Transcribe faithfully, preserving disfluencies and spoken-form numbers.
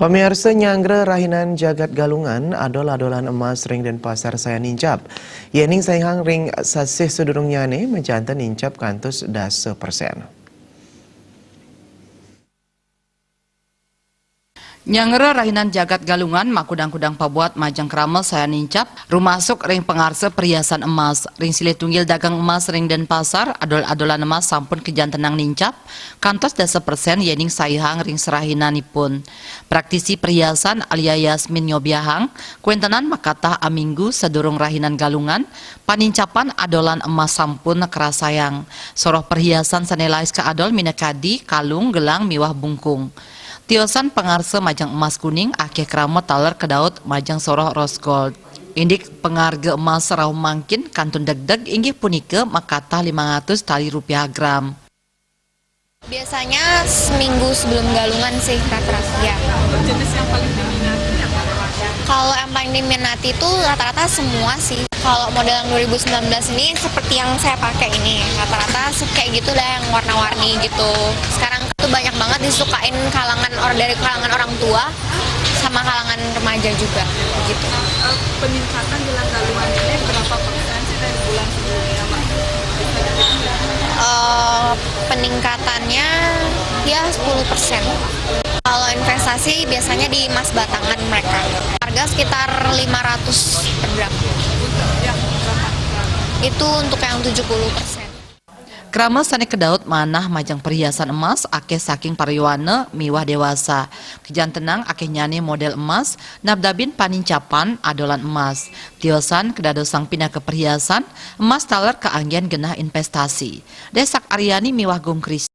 Pamiarsa, nyanggra rahinan jagat Galungan, adol-adolan emas ring Denpasar sayan nincap. Yéning saihang ring sasih sadurungnyane, majanten nincap kantos dasa persen. Nyanggra rahinan jagat Galungan makudang-kudang pabuat majeng krama sayan nincap, rumasuk ring pangarsa perhiasan emas. Ring silih tunggil dagang emas ring Denpasar, adol-adolan emas sampun kajantenang nincap, kantos dasa persen yéning saihang ring serahinanipun. Praktisi perhiasan Alia Yasmin nyobiahang, kawentenan makatah aminggu sadurung rahinan Galungan, panincapan adolan emas sampun karasayang. Soroh perhiasan sane lais kaadol minakadi kalung, gelang, miwah bungkung. Tiosan pangarsa majeng emas kuning akeh krama taler kadaut majeng soroh rose gold. Indik pangarga emas rauh mangkin kantun degdeg inggih punika makatah limang atus tali rupiah gram. Biasanya seminggu sebelum Galungan sih rata-rata, ya. Jenis yang paling diminati apa? Kalau yang paling diminati itu rata-rata semua sih. Kalau model yang dua ribu sembilan belas ini seperti yang saya pakai ini, rata-rata se-, kayak gitu dah yang warna-warni gitu. Sekarang tuh banyak banget disukain kalangan or-, dari kalangan orang tua sama kalangan remaja juga gitu. Eh, peningkatan jelang Galungan ini berapa persen sih dari bulan sebelumnya, Mbak? Bisa dibilang berapa? Eh, peningkatannya ya sepuluh persen. Kalau investasi biasanya di emas batangan mereka. Harga sekitar lima ratus per gram. Untuk yang berapa gram? Itu untuk yang tujuh puluh persen. Krama sane kadaut manah majeng perhiasan emas akeh saking para yowana miwah dewasa. Kajantenang akehnyane model emas, nabdabin panincapan adolan emas. Tiosan kadadosang pinaka perhiasan, emas taler kaanggen genah investasi. Desak Aryani miwah Gung Kris.